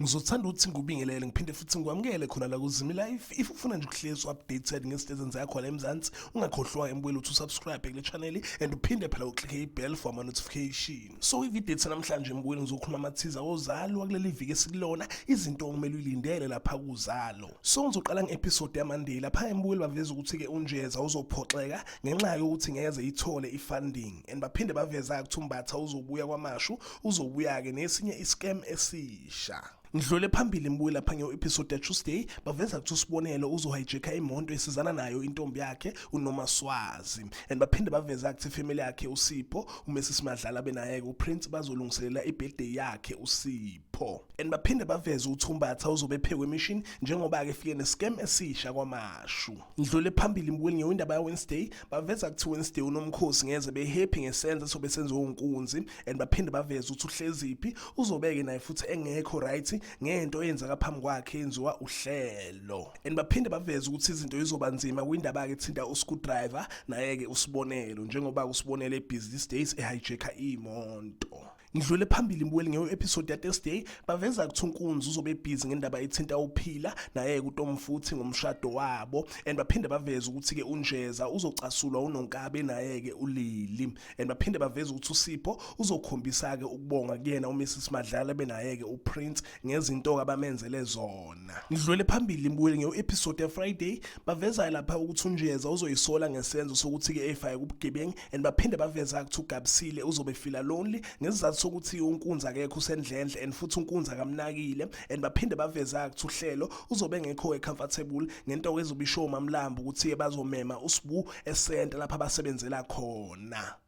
Ngizothanda ukuthi ngikubingelele ngiphinde futhi ngikwamukele khona la kuZimi Life. If ufuna nje ukuhlezi updated ngezinto ezenzeka khona eMzansi, ungakhohlwa embuyelo ukuthi usubscribe kule channel and uphinde phela uclicke i-bell for ama notification. So ivideo yethu namhlanje mbuyelo ngizokhuluma amathiza ozalo kuleli viki esikulona, izinto okumele uyilindele lapha kuzalo. So ngizoqala nge-episode yaMonday lapha embuyelo baveza ukuthi-ke uNjeza uzophoxeka ngenxa yokuthi ngeze ithole i-funding and baphinde baveza ukuthi uMbatha uzobuya kwaMashu uzobuya-ke nesinye iscam esisha. Ngidlule phambili mbuye lapha nge-episode ya-Tuesday baveza ukuthi uSibonelo uzohijacka imoto esizana nayo intombi yakhe uNomaswazi and baphinde baveza ukuthi ifamily yakhe uSipho uMrs Madlala benaye-ke uPrince bazolungiselela i-birthday yakhe uSipho and baphinde baveze ukuthi uMbatha uzobe ephekwe emission njengoba-ke efike nescam esisha kwaMashu. Ngidlule phambili mbukeli ngewindaba ya-Wednesday baveza ukuthi Wednesday unomkhosi ngeze be-happy ngesenzo sobe senziwe unkunzi and baphinde baveze ukuthi uhleziphi uzobeke naye futhi engekho right ngento eyenzeka phambi kwakhe yenziwa uhlelo and baphinde baveze ukuthi izinto izoba nzima kwindaba-ke ethinta uscrewdriver naye-ke usibonelo njengoba usibonelo ebusy these days ehijacka iy'monto. Ngidlule phambili mbukeli ngeyo episode ya Thursday baveza ukuthi uNkunzi uzobe busy ngendaba ethinta uPhila naye kuTom futhi ngomshado wabo and baphinde baveza ukuthi ke uNjeza uzocasulwa uNonkabe naye ke uLili and baphinde baveza ukuthi uSipho uzokhombisa ke ukubonga kuyena uMrs Madlala benaye ke uPrince ngezinto abamenzele zona. Ngidlule phambili mbukeli ngeyo episode ya Friday baveza lapha ukuthi uNjeza uzoyisola ngesenzo sokuthi ke efake ubugebengu and baphinde baveza ukuthi uGabsile uzobe fila lonely ngesizathu sokuthi uNkunzi akekho usendlendle and futhi uNkunzi akamnakile and baphinde baveza ukuthi uhlelo uzobe engekho comfortable ngento ezobe isho uMamlambo ukuthi bazomema uSibu esenta lapha abasebenzela khona.